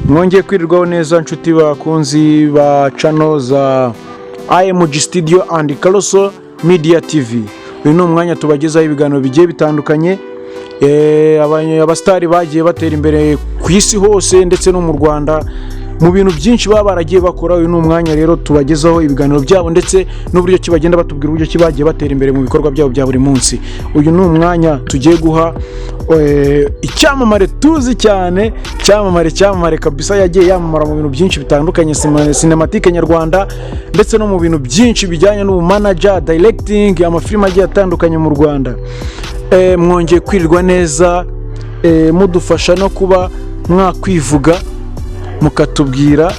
Mwongeye kwirirwaho neza, nshuti bakunzi ba channel za IMG Studio and Karoso Media TV. Uyu ni umwanya tubagezaho ibiganiro bigiye bitandukanye. Abasitari bagiye batera imbere ku isi hose ndetse no mu Rwanda mu bintu byinshi baba baragiye bakora. Uyu ni umwanya rero tubagezaho ibiganiro byabo ndetse n'uburyo ki bagenda batubwira uburyo ki bagiye batera imbere mu bikorwa byabo bya buri munsi. Uyu ni umwanya tugiye guha icyamamare tuzi cyane, cyamamare, cyamamare kabisa, yagiye yamamara mu bintu byinshi bitandukanye, cinématique nyarwanda ndetse no mu bintu byinshi bijyanye n'ubumanager, directing amafilime agiye atandukanye mu Rwanda. Mwongeye kwirirwa neza, mudufasha no kuba mwakwivuga, mukatubwira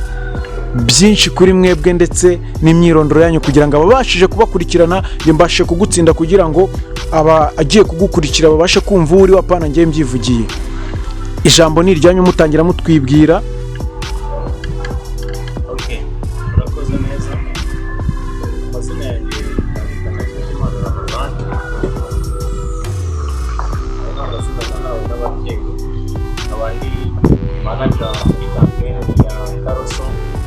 byinshi kuri mwebwe ndetse n'imyirondoro yanyu, kugira ngo ababashije kubakurikirana, njye mbashe kugutsinda, kugira ngo aba agiye kugukurikira babashe kumva uwo uri, wapana ngiye mbyivugiye. Ijambo ni iryanyu, mutangira mutwibwira. Okay, murakoze neza. Amazina yanjye nitwa Ntakirutimana Ramadhan. Aya ni amazina nahawe n'ababyeyi. Nkaba ndi manager muri campaign ya Karoso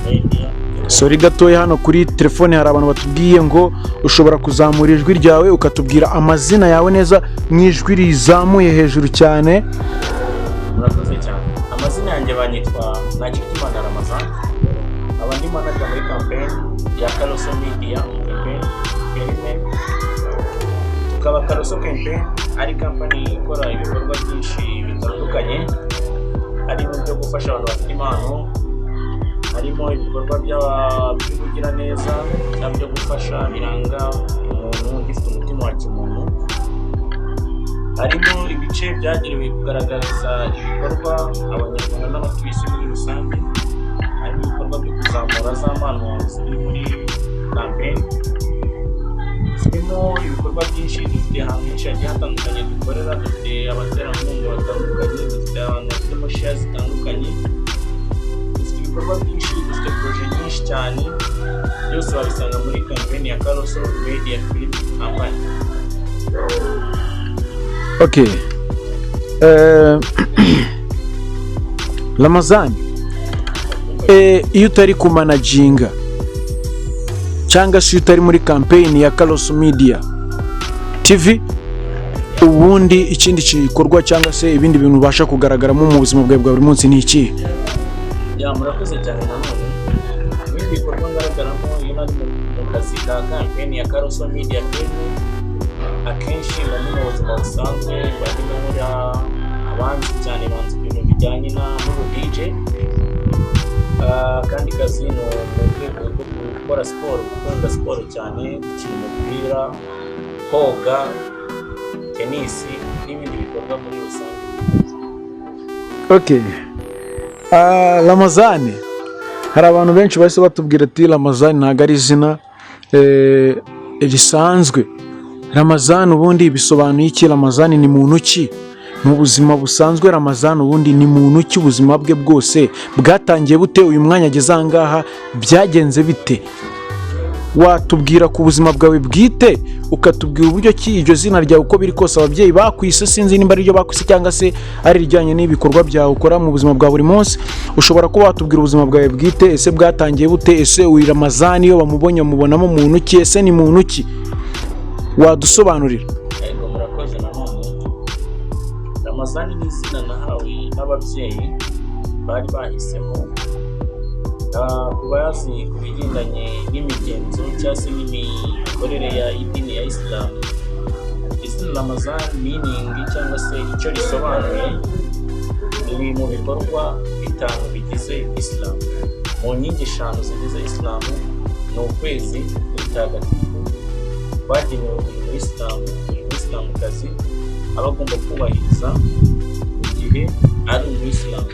Media. Sorry gatoya, hano kuri telefone hari abantu batubwiye ngo ushobora kuzamura ijwi ryawe, ukatubwira amazina yawe neza mu ijwi rizamuye hejuru cyane. Murakoze cyane. Amazina yanjye banyitwa Ntakirutimana Ramadhan. Nkaba ndi manager muri campaign ya Karoso Media Campaign Film. Tukaba Karoso Campaign ari company ikora ibikorwa byinshi bitandukanye, harimo ibyo gufasha abantu bafite impano, harimo ibikorwa by'ubugiraneza cyangwa byo gufasha biranga umuntu ugifite umutima wa kimuntu, harimo ibice byagenewe kugaragaza ibikorwa Abanyarwanda n'abatuye isi muri rusange, harimo ibikorwa byo kuzamura za mpano ziri muri campaign, zirimo ibikorwa byinshi. Dufite ahantu henshi hagiye hatandukanye dukorera, dufite abaterankunga batandukanye, dufite abantu bafitemo share zitandukanye, dufite ibikorwa byinshi, dufite projet nyinshi cyane. Byose wabisanga muri campaign ya Karoso Media Film Company. Okay, Ramazani, iyo utari kumanaginga cyangwa se iyo utari muri campaign ya Karoso Media TV, ubundi ikindi gikorwa cyangwa se ibindi bintu ubasha kugaragaramo mu buzima bwawe bwa buri munsi ni ikihe? Ya, murakoze cyane nanone. Ibindi bikorwa ngaragaramo iyo nari mu kazi ka campaign ya Karoso Media Film, akenshi mba ndi mu buzima busanzwe, mba ndimo nkora. Abanzi cyane banzi ibintu bijyanye n'ubu DJ. Akandi kazi ni mu rwego rwo gukora siporo, gukunda siporo cyane, gukina umupira, koga, tenisi n'ibindi bikorwa muri rusange. Okay. Ramazani, hari abantu benshi bahise batubwira ati Ramazani ntabwo ari izina risanzwe. Ramazani ubundi bisobanuye iki? Ramazani ni muntu ki mu buzima busanzwe? Ramazani ubundi ni muntu ki? Ubuzima bwe bwose bwatangiye bute? Uyu mwanya ageze aha ngaha byagenze bite? Watubwira ku buzima bwawe bwite, ukatubwira uburyo ki iryo zina ryawe, uko biri kose ababyeyi bakwise, sinzi nimba ari ryo bakwise cyangwa se ari irijyanye n'ibikorwa byawe ukora mu buzima bwa buri munsi. Ushobora kuba watubwira ubuzima bwawe bwite. Ese bwatangiye bute? Ese uyu Ramazani iyo bamubonye bamubonamo muntu ki? Ese ni muntu ki? Wadusobanurira? Yego, murakoze nanone. Ramazani ni izina nahawe n'ababyeyi bari bahisemo. Ku bazi ku bigendanye n'imigenzo cyangwa se n'imikorere ya idini ya Isilamu, izina Ramazani, meaning cyangwa se icyo risobanuye, riri mu bikorwa bitanu bigize Isilamu. Mu nkingi eshanu zigize Isilamu, ni ukwezi mutagatifu kwagenewe buri muyisilamu, buri muyisilamukazi aba agomba kubahiriza mu gihe ari umuyisilamu.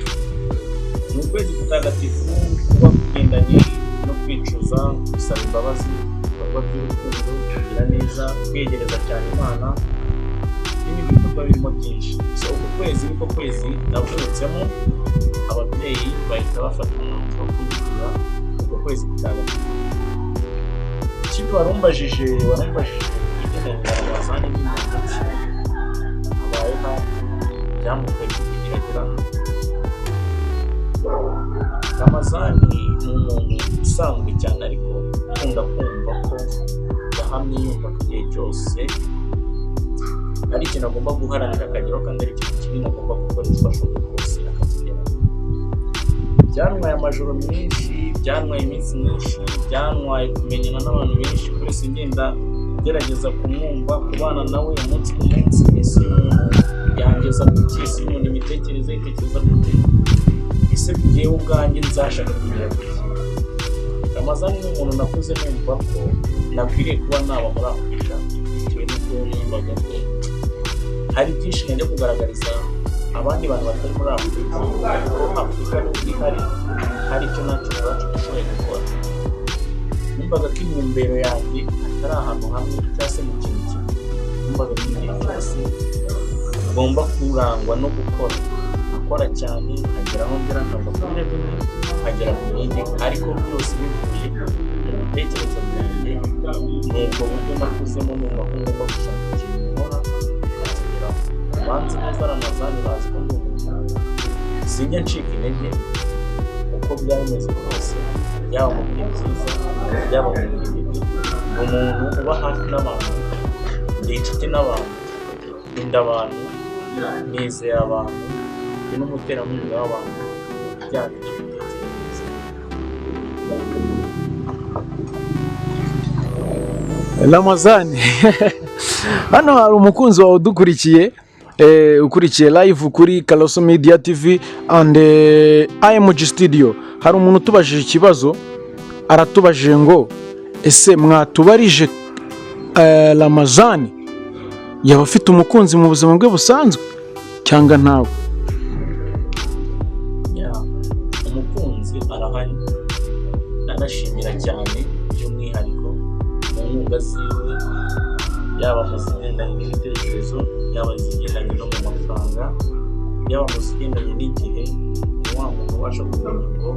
Ni ukwezi kutagatifu kuba kugendanye no kwicuza, gusaba imbabazi, ibikorwa by'urukundo, kugira neza, kwegereza cyane Imana n'ibindi bikorwa birimo byinshi. So uku kwezi niko kwezi navutsemo, ababyeyi bahita bafata umwanzuro wo kunyitira uko kwezi kutagatifu. Ikindi warumbajije ibigendanye na Ramazani ni muntu ki, abayeho, byamuteye kugira agera. Ramazani ni umuntu usanzwe cyane, ariko ukunda kumva ko yahamye, yumva ko igihe cyose ari ikintu agomba guharanira akageraho, kandi ari ikintu kinini agomba gukoresha uko ashoboye kose akakigeraho. Byantwaye amajoro menshi, byantwaye iminsi myinshi, byantwaye kumenyana n'abantu benshi, buri wese ngenda ngerageza kumwumva, kubana nawe umunsi ku munsi. Ese umuntu yangeza ku ki? Ese umuntu imitekerereze itekereza gute? Ese njyewe ubwanjye nzashaka kugera ku ki? Ramazani ni umuntu nakuze numva ko nakwiriye kuba naba muri Afurika, bitewe n'uko numvaga ko hari byinshi najya kugaragariza abandi bantu batari muri Afurika, ko Afurika nubwo ihari hari icyo natwe ubwacu dushoboye gukora. Numvaga ko intumbero yanjye atari ahantu hamwe cyangwa se mu kintu kimwe. Numvaga ko igihe cyose ngomba kurangwa no gukora, nkakora cyane, nkagera aho ngera, nkava kuri level imwe nkagera ku yindi, ariko byose bivuye mu bitekerezo byanjye. Ni ubwo buryo nakuzemo numva ko ngomba gushaka ikintu nkora nkakigeraho. Banzi neza Ramazani bazi ko ndi umuntu sinjya ncika intege uko byaba bimeze kose, yaba mu bihe byiza, yaba mu bihe bibi. Ni umuntu uba hafi n'abantu, ndi inshuti n'abantu, nkunda abantu, nizeye abantu, ndi n'umuterankunga w'abantu mu bijyanye n'imitekerereze. Ramazani, hano hari umukunzi wawe udukurikiye, ukurikiye live kuri Karoso Media TV and IMG Studio. Hari umuntu utubajije ikibazo, aratubajije ngo: "Ese mwatubarije Ramazani yaba afite umukunzi mu buzima bwe busanzwe cyangwa ntawe?" Ya, umukunzi arahari, nanashimira cyane by'umwihariko mu nkunga ziwe, yaba mu zigendanye n'ibitekerezo, yaba izigendanye no mu mafaranga, yaba mu zigendanye n'igihe. Ni wa muntu ubasha kumenya ngo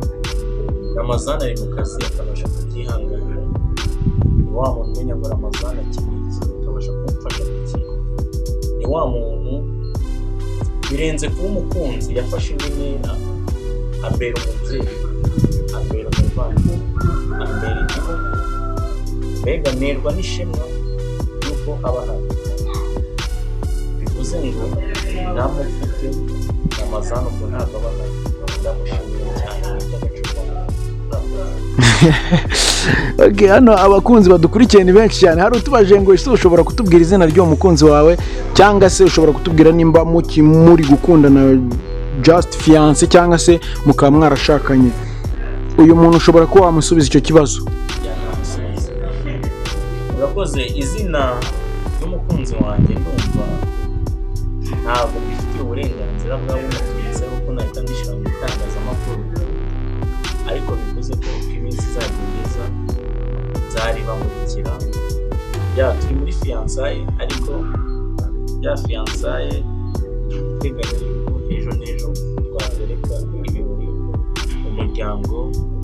Ramazani ari mu kazi, akabasha kubyihanganira. Ni wa muntu umenya ngo Ramazani akeneye iki, akabasha kumufasha ku kintu. Ni wa muntu birenze kuba umukunzi, yafashe indi ntera, ambera umubyeyi, ambera umuvandimwe, ambera igihugu. Mbega nerwa n'ishema y'uko aba ahari. Bivuze ngo namufite Ramazani, ubwo ntabwo aba ahari. Ndamushimiye cyane, ni iby'agaciro. Okay, hano abakunzi badukurikiye ni benshi cyane. Hari utubajije ngo: "Ese ushobora kutubwira izina ry'uwo mukunzi wawe, cyangwa se ushobora kutubwira nimba muki muri gukundana, just fiance, cyangwa se mukaba mwarashakanye?" Uyu muntu ushobora kuba wamusubiza icyo kibazo? Yanamusubiza. Urakoze. Izina ry'umukunzi wanjye ndumva ntabwo mbifitiye uburenganzira bwaba bumutwitse kuko nahita mbishyira mu itangazamakuru, ariko bivuze ko uko iminsi izagenda iza nzaribamurikira. Ya, turi muri fiançailles, ariko ya fiançailles iteganya yuko ejo n'ejo twatereka ibirori, umuryango,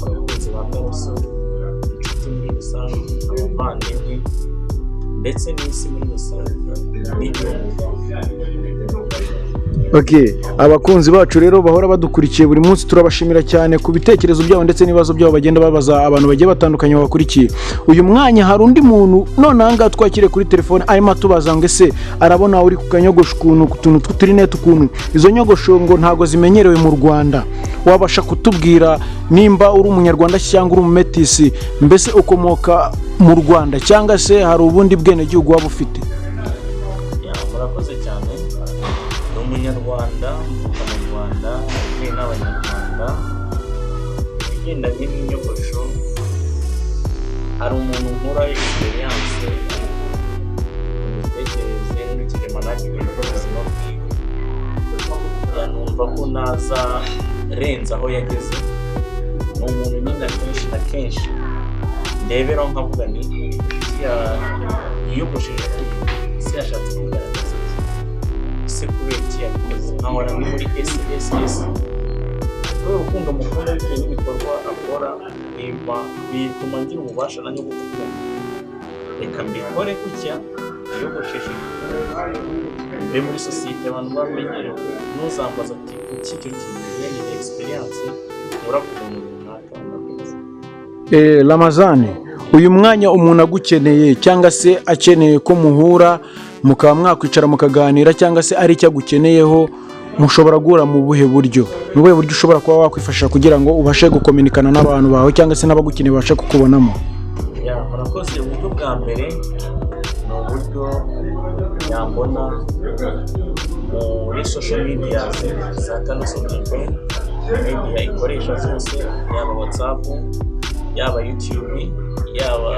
abakunzi ba Karoso, inshuti muri rusange, abavandimwe, ndetse n'isi muri rusange n'igihugu. Okay, abakunzi bacu rero bahora badukurikiye buri munsi, turabashimira cyane ku bitekerezo byabo ndetse n'ibibazo byabo bagenda babaza abantu bagiye batandukanye babakurikiye. Uyu mwanya hari undi muntu none aha ngaha twakiriye kuri telefone, arimo atubaza ngo: ese arabona uri ku kanyogosho ukuntu, ku tuntu tw'uturinete, ukuntu izo nyogosho ngo ntabwo zimenyerewe mu Rwanda. Wabasha kutubwira nimba uri umunyarwanda cyangwa uri umumetisi, mbese ukomoka mu Rwanda cyangwa se hari ubundi bwenegihugu waba ufite? Ya, murakoze cyane. Ni umunyarwanda, mvuka mu Rwanda, ababyeyi n'abanyarwanda. Ibigendanye n'inyogosho, hari umuntu nkora experience mu mitekerereze, nkurikije management y'ubuzima bwiwe, yanumva ko naza renza aho yageze. Ni umuntu nyine akenshi na kenshi ndeberaho nkavuga ni yiyogosheje ese yashatse kugaragaza iki? Ese kubera iki yabikoze? Nkahora ndi muri SSS kubera urukundo mukunda, bitewe n'ibikorwa akora, bituma ngira ububasha nanjye bwo kuvuga ngo reka mbikore gutya, niyogosheshe mbe muri sosiyete abantu bamenyerewe. Ntuzambaza ati: "Kuki icyo kintu?" Ni experience nkura ku muntu runaka. Ramazani, uyu mwanya umuntu agukeneye cyangwa se akeneye ko muhura, mukaba mwakwicara mukaganira, cyangwa se ari icyo agukeneyeho, mushobora guhura mu buhe buryo? Ni ubuhe buryo ushobora kuba wakwifashisha kugira ngo ubashe gukominikana n'abantu bawe cyangwa se n'abagukeneye babashe kukubonamo? Ya, murakoze. Uburyo bwa mbere ni uburyo yambona muri social media za Karoso Campaign Media ikoresha zose, yaba WhatsApp, yaba YouTube, yaba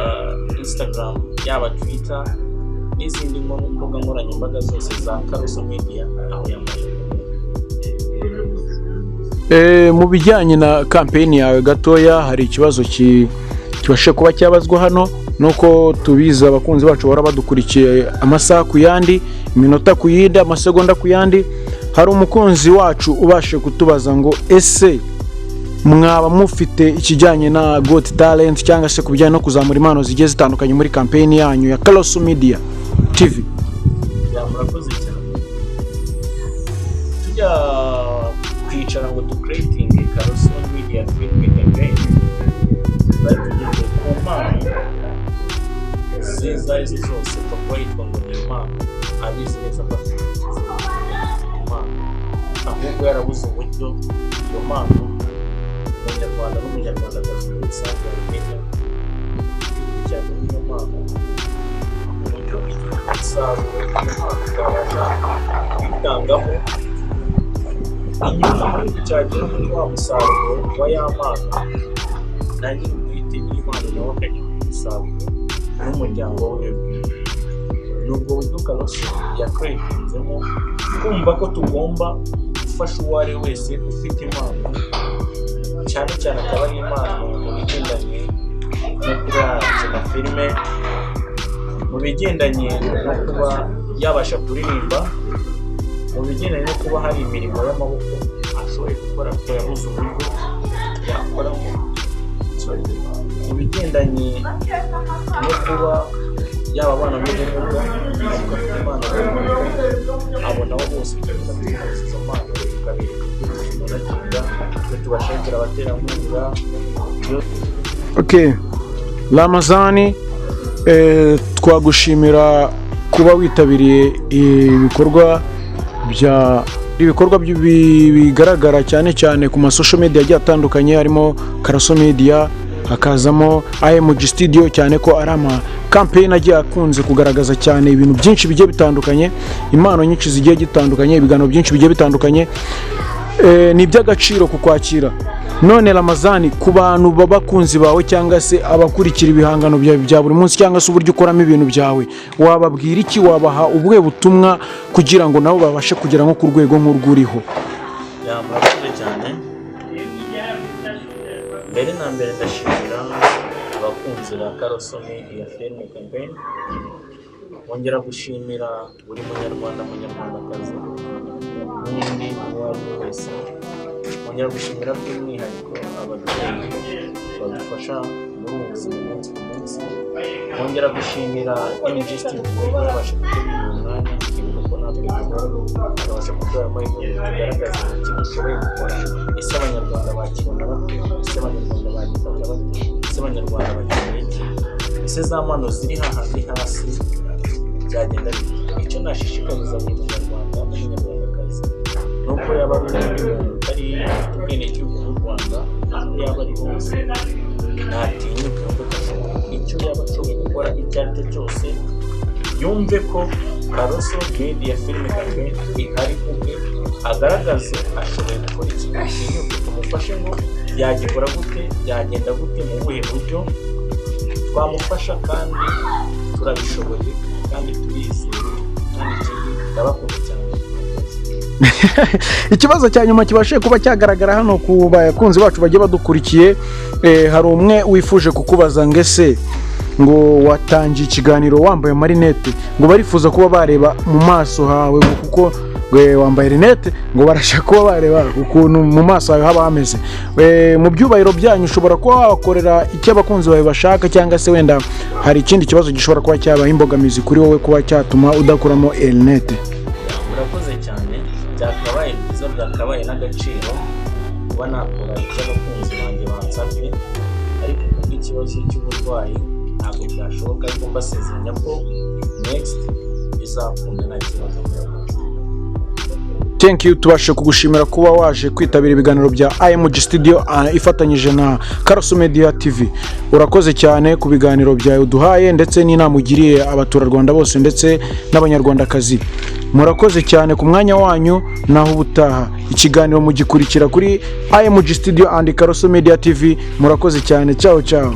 Instagram, yaba Twitter n'izindi mbuga nkoranyambaga zose za Karoso Media, aho yambasha kubona. Mu bijyanye na campaign yawe gatoya, hari ikibazo kibashe kuba cyabazwa hano. Nuko tubizi, abakunzi bacu bahora badukurikiye amasaha ku yandi, iminota ku yindi, amasegonda ku yandi. Hari umukunzi wacu ubashe kutubaza ngo: "Ese mwaba mufite ikijyanye na Got Talent cyangwa se ku bijyanye no kuzamura impano zigiye zitandukanye muri campaign yanyu ya Karoso Media TV?" Ya, murakoze cyane. Tujya kwicara ngo ducreatinge Karoso Media Film Campaign, twari tugeze ku mpano izo ari zo zose. Papa yitwa ngo ni impano, abizi neza ko afite impano, ahubwo yarabuze uburyo iyo mpano umunyarwanda n'umunyarwandakazi muri rusange yabimenya, igihugu cyamenya iyo mpano, uburyo umusaruro iyo mpano twabasha kuyitangaho, inyungu igihugu cyagera muri wa musaruro wa ya mpano, na nyir'ubwite n'impano nawe akagira umusaruro n'umuryango we bwite. Ni ubwo buryo Karoso yakeretinzemo kumva ko tugomba gufasha uwo ari we wese ufite impano, cyane cyane akaba ari impano mu bigendanye no kuba yakina filime, mu bigendanye no kuba yabasha kuririmba, mu bigendanye no kuba hari imirimo y'amaboko ashoboye gukora ariko yabuze uburyo yakoramo. Sorry. Mu bigendanye no kuba yaba abana n'ubumuga ariko afite impano runaka, abo nabo bose tugenda tubahereza izo mpano, tukabereka uburyo tuzimanaginga, twe tubashakira abaterankunga iyo. Okay. Ramazani, twagushimira kuba witabiriye ibikorwa bigaragara cyane cyane ku ma social media agiye atandukanye, harimo Karaso Media, hakazamo IMG Studio, cyane ko ari ama campaign agiye akunze kugaragaza cyane ibintu byinshi bigiye bitandukanye, impano nyinshi zigiye zitandukanye, ibiganiro byinshi bigiye bitandukanye. Ni iby'agaciro kukwakira. None Ramazani, ku bantu b'abakunzi bawe cyangwa se abakurikira ibihangano byawe bya buri munsi cyangwa se uburyo ukoramo ibintu byawe, wababwira iki? Wabaha ubuhe butumwa kugira ngo nabo babashe kugera nko ku rwego nk'urwuriho? Ya, murakoze cyane. Mbere na mbere ndashimira abakunzi ba Karoso Media Film Campaign, nkongera gushimira buri munyarwanda, munyarwandakazi n'undi uwo ari we wese, nkongera gushimira by'umwihariko ababyeyi badufasha muri ubu buzima umunsi ku munsi, nkongera gushimira MG Studio kuba yabasha gutegura uyu mwanya, ikibuga ko natwe duhora tukabasha kuduha amahirwe ngo tugaragaze icyo dushoboye gukora. Ese abanyarwanda bakibona bate? Ese abanyarwanda bagifata bate? Ese abanyarwanda bakeneye iki? Ese za mpano ziri hahandi hasi byagenda bite? Icyo nashishikariza buri munyarwanda n'umunyarwandakazi ni uko yaba ari undi muntu utari ufite ubwenegihugu bw'u Rwanda, aho yaba ari hose, ntatinyuke yumve ko ashoboye. Icyo yaba ashoboye gukora icyo ari cyo cyose, yumve ko Karoso Media Film Campaign ihari kubwe, agaragaze ashoboye gukora ikintu, atinyuke tumufashe ngo yagikora gute, byagenda gute, mu buhe buryo twamufasha, kandi turabishoboye kandi turizeye, kandi ikindi ndabakunda cyane. Ikibazo cya nyuma kibashije kuba cyagaragara hano ku bakunzi bacu bagiye badukurikiye, hari umwe wifuje kukubaza ngo: "Ese ngo watangiye ikiganiro wambaye amarinete, ngo barifuza kuba bareba mu maso hawe, ngo kuko ngo wambaye rinete, ngo barashaka kuba bareba ukuntu mu maso hawe haba hameze." Mu byubahiro byanyu, ushobora kuba wabakorera icyo abakunzi bawe bashaka, cyangwa se wenda hari ikindi kibazo gishobora kuba cyabaho imbogamizi kuri wowe kuba cyatuma udakuramo rinete? Murakoze cyane. Byakabaye byiza, byakabaye n'agaciro kuba nakora icyo abakunzi banjye bansabye, ariko kubw'ikibazo n'ikibazo cy'uburwayi ntabwo byashoboka, ariko mbasezeranya ko next bizakunda, nta kibazo. Murakoze. Thank you, tubashe kugushimira kuba waje kwitabira ibiganiro bya IMG Studio ifatanyije na Karaso Media TV. Urakoze cyane ku biganiro byawe uduhaye ndetse n'inama ugiriye abaturarwanda bose ndetse n'abanyarwandakazi. Murakoze cyane ku mwanya wanyu, naho ubutaha ikiganiro mugikurikira kuri IMG Studio and Karaso Media TV. Murakoze cyane, ciao ciao.